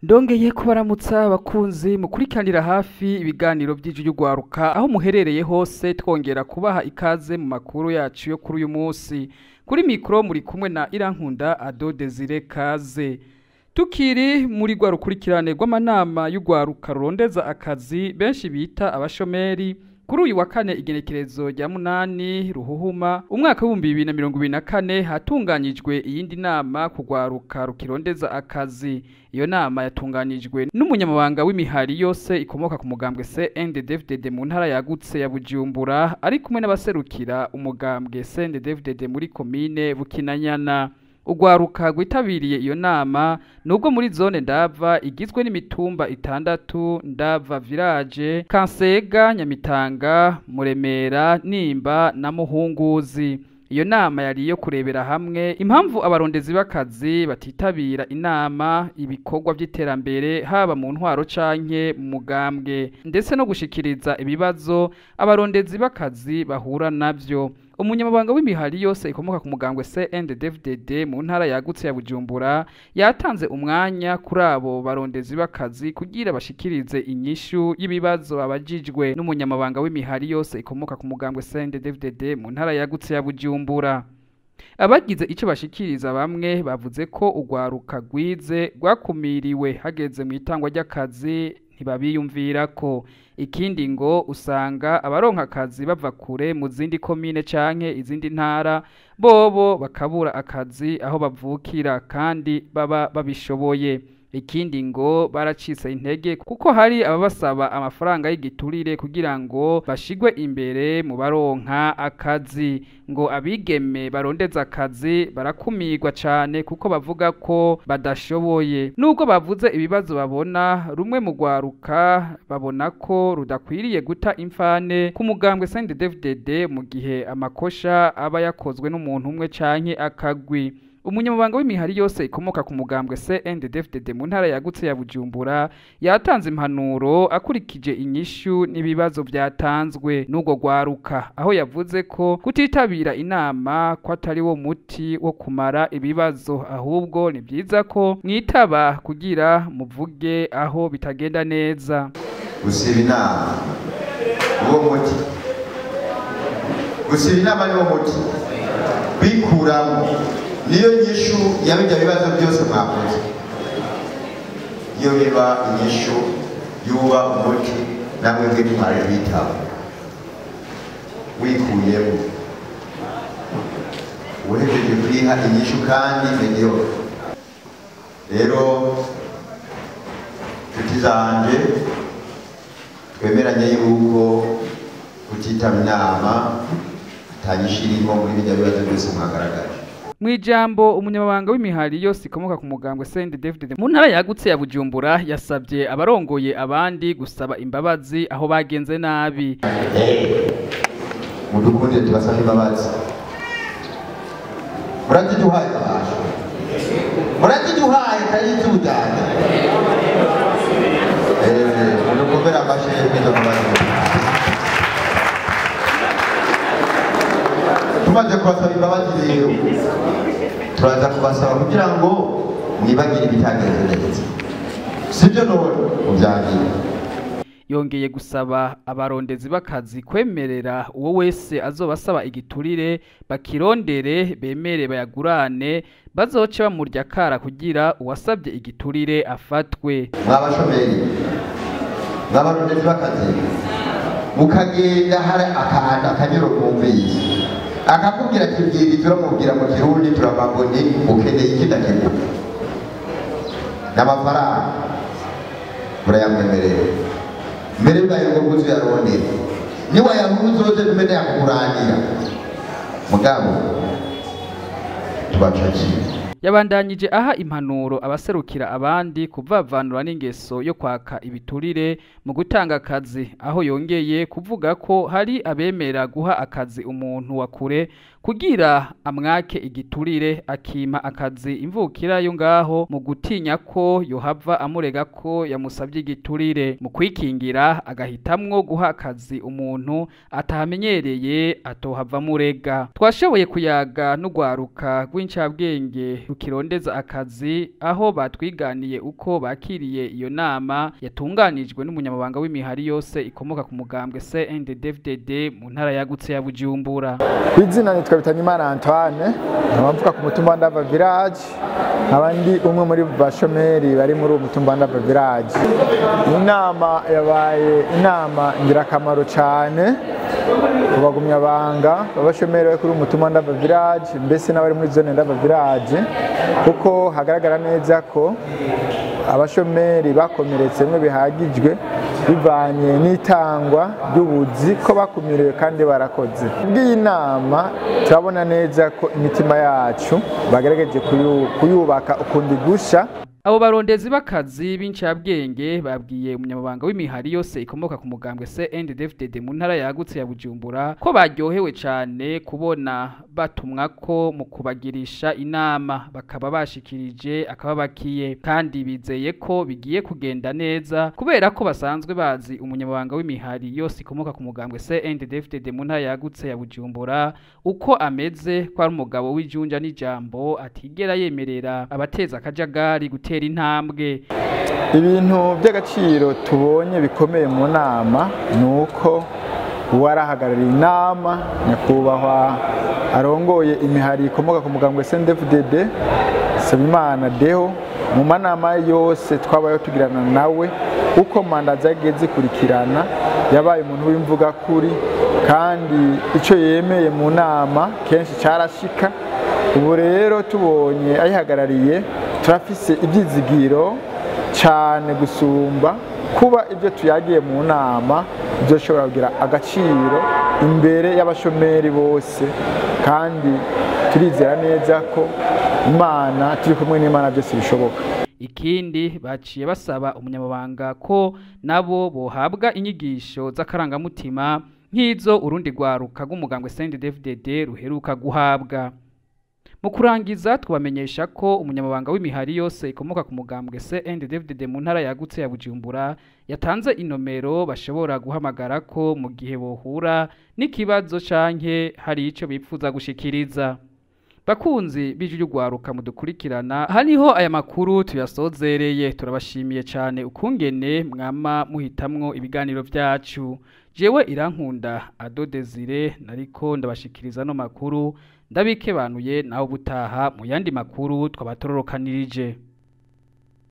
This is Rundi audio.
Ndongeye kubaramutsa abakunzi mukurikiranira hafi ibiganiro vy'Ijwi ry'Urwaruka aho muherereye hose, twongera kubaha ikaze mu makuru yacu yo kuri uyu munsi. Kuri mikro muri kumwe na Irankunda Ado Desire Kaze. Tukiri muri rwa rukurikirane rw'amanama y'urwaruka rurondeza akazi benshi bita abashomeri, kuri uyu wa kane igenekerezo rya 8 Ruhuhuma umwaka w'2024 hatunganyijwe iyindi nama ku rwaruka rukirondeza akazi. Iyo nama yatunganijwe n'umunyamabanga w'imihari yose ikomoka ku mugambwe CNDD-FDD mu ntara yagutse ya Bujumbura, ari kumwe n'abaserukira umugambwe CNDD-FDD muri komine Bukinanyana. Urwaruka rwitabiriye iyo nama nubwo muri zone Ndava igizwe n'imitumba 6: Ndava Village, Kansega, Nyamitanga, Muremera, Nimba na Muhunguzi. Iyo nama yari iyo kurebera hamwe impamvu abarondezi b'akazi batitabira inama, ibikorwa vy'iterambere haba mu ntwaro canke mu mugambwe, ndetse no gushikiriza ibibazo abarondezi b'akazi bahura navyo. Umunyamabanga w'imihari yose ikomoka ku mugambwe CNDD-FDD mu ntara yagutse ya Bujumbura yatanze umwanya kuri abo barondezi b'akazi kugira bashikirize inyishu y'ibibazo babajijwe n'umunyamabanga w'imihari yose ikomoka ku mugambwe CNDD-FDD mu ntara yagutse ya Bujumbura. Abagize ico bashikiriza bamwe bavuze ko urwaruka rwize rwakumiriwe hageze mu itangwa ry'akazi ntibabiyumvirako. Ikindi ngo usanga abaronka akazi bava kure mu zindi komine canke izindi ntara, bobo bakabura akazi aho bavukira kandi baba babishoboye. Ikindi ngo baracitse intege kuko hari ababasaba amafaranga y'igiturire kugira ngo bashigwe imbere mu baronka akazi. Ngo abigeme barondeza akazi barakumirwa cane kuko bavuga ko badashoboye. Nubwo bavuze ibibazo babona, rumwe mu rwaruka babona ko rudakwiriye guta imfane ku mugambwe CNDD-FDD mu gihe amakosha aba yakozwe n'umuntu umwe canke akagwi. Umunyamabanga w'imihari yose ikomoka ku mugambwe CNDD-FDD mu ntara yagutse ya Bujumbura yatanze impanuro akurikije inyishu n'ibibazo vyatanzwe n'urwo rwaruka, aho yavuze ko kutitabira inama ko atari wo muti wo kumara ibibazo, ahubwo ni vyiza ko mwitaba kugira muvuge aho bitagenda neza. Gusiba inama niwo muti, gusiba inama niwo muti, kwikuramo niyo nyishu ya bijya bibazo byose mwakoze. Iyo biba inyishu yuba umuti namwe mwitware bitaba wikuyemo uhejeje kwiha inyishu kandi niyo. Rero nshuti zanje, twemeranye yuko kutitaba inama atanyishu irimo muri bijya bibazo byose mwagaragaje. Mwijambo umunyamabanga w'imihari yose ikomoka ku mugambwe CNDD-FDD mu ntara yagutse ya Bujumbura yasabye abarongoye abandi gusaba imbabazi aho bagenze nabi. Mudukunde tubasaba imbabazi. Muraziduhaye abasha. Muraziduhaye kayizudana. Mudukomera amashe y'ibyo mbabazi. Tumaze kubasaba imbabazi rero turaza kubasaba kugira ngo mwibagire ibitagenze neza, sibyo none mubyangire. Yongeye gusaba abarondezi b'akazi kwemerera uwo wese azobasaba igiturire bakirondere, bemere bayagurane, bazoce bamurya kara kugira uwasabye igiturire afatwe. Mwabashomeri, mwabarondezi b'akazi, mukagenda hari akantu akanyuro kumvise akakubwira ati bwira turamubwira mu Kirundi turamagoni ukeneye iki ndakiguha n'amafaranga murayamwemerera mbere bibaye ngombwa uzuyarondera niba yabuze uzoze kumenya yakurangira mugabo tubacakiye. Yabandanyije aha impanuro abaserukira abandi kuvavanura n'ingeso yo kwaka ibiturire mu gutanga akazi, aho yongeye kuvuga ko hari abemera guha akazi umuntu wa kure kugira amwake igiturire akima akazi imvukira yo ngaho mu gutinya ko yohava amurega ko yamusabye igiturire. Mu kwikingira agahitamwo guha akazi umuntu atahamenyereye atohava amurega. Twashoboye kuyaga n'urwaruka rw'incabwenge rukirondeza akazi, aho batwiganiye uko bakiriye iyo nama yatunganijwe n'umunyamabanga w'imihari yose ikomoka ku mugambwe CNDD-FDD mu ntara yagutse ya Bujumbura. Izina nitwa Bitanyimana Antoine, nkaba mvuka ku mutumba wa Ndava Village, nkaba ndi umwe muri bashomeri bari muri uwo mutumba wa Ndava Village. Inama yabaye inama ngirakamaro cyane ku bagumyabanga b'abashomeri bari kuri uwo mutumba wa Ndava Village, mbese n'abari muri zone Ndava Village, kuko hagaragara neza ko abashomeri bakomeretse bimwe bihagijwe bivanye n'itangwa ry'ubuzi, ko bakumiriwe kandi barakoze. Bw'iyi nama turabona neza ko imitima yacu bagerageje kuyubaka ukundi gusha. Abo barondezi b'akazi b'incabwenge babwiye umunyamabanga w'imihari yose ikomoka ku mugambwe CNDD-FDD mu ntara yagutse ya Bujumbura ko baryohewe cane kubona batumwa ko mu kubagirisha inama, bakaba bashikirije akababakiye, kandi bizeye ko bigiye kugenda neza kubera ko basanzwe bazi umunyamabanga w'imihari yose ikomoka ku mugambwe CNDD-FDD mu ntara yagutse ya Bujumbura uko ameze, ko ari umugabo w'ijunja n'ijambo atigera yemerera abateza akajagari gutera intambwe. Ibintu by'agaciro tubonye bikomeye mu nama ni uko uwarahagarariye inama nyakubahwa arongoye imihari ikomoka ku mugambwe CNDD-FDD Nsabimana Deo, mu manama yose twabayeho tugirana nawe uko manda zagiye zikurikirana, yabaye umuntu w'imvuga kuri, kandi icyo yemeye mu nama kenshi cyarashika. Ubu rero tubonye ayihagarariye turafise ibyizigiro cyane gusumba kuba ibyo tuyagiye mu nama byoshobora kugira agaciro imbere y'abashomeri bose, kandi turizera neza ko Imana turi kumwe n'Imana byose bishoboka. Ikindi baciye basaba umunyamabanga ko nabo bohabwa inyigisho z'akarangamutima nk'izo urundi rwaruka rw'umugambwe CNDD-FDD ruheruka guhabwa. Mu kurangiza twabamenyesha ko umunyamabanga w'imihari yose ikomoka ku mugambwe CNDD-FDD mu ntara yagutse ya Bujumbura yatanze inomero bashobora guhamagara ko mu gihe bohura n'ikibazo canke hari ico bipfuza gushikiriza. Bakunzi b'ijwi ry'urwaruka mudukurikirana, hariho aya makuru tuyasozereye. Turabashimiye cyane ukungene mwama muhitamwo ibiganiro byacu. Jewe Irankunda Ado Desire nariko ndabashikiriza no makuru, ndabikebanuye naho ubutaha mu yandi makuru twabatororokanirije.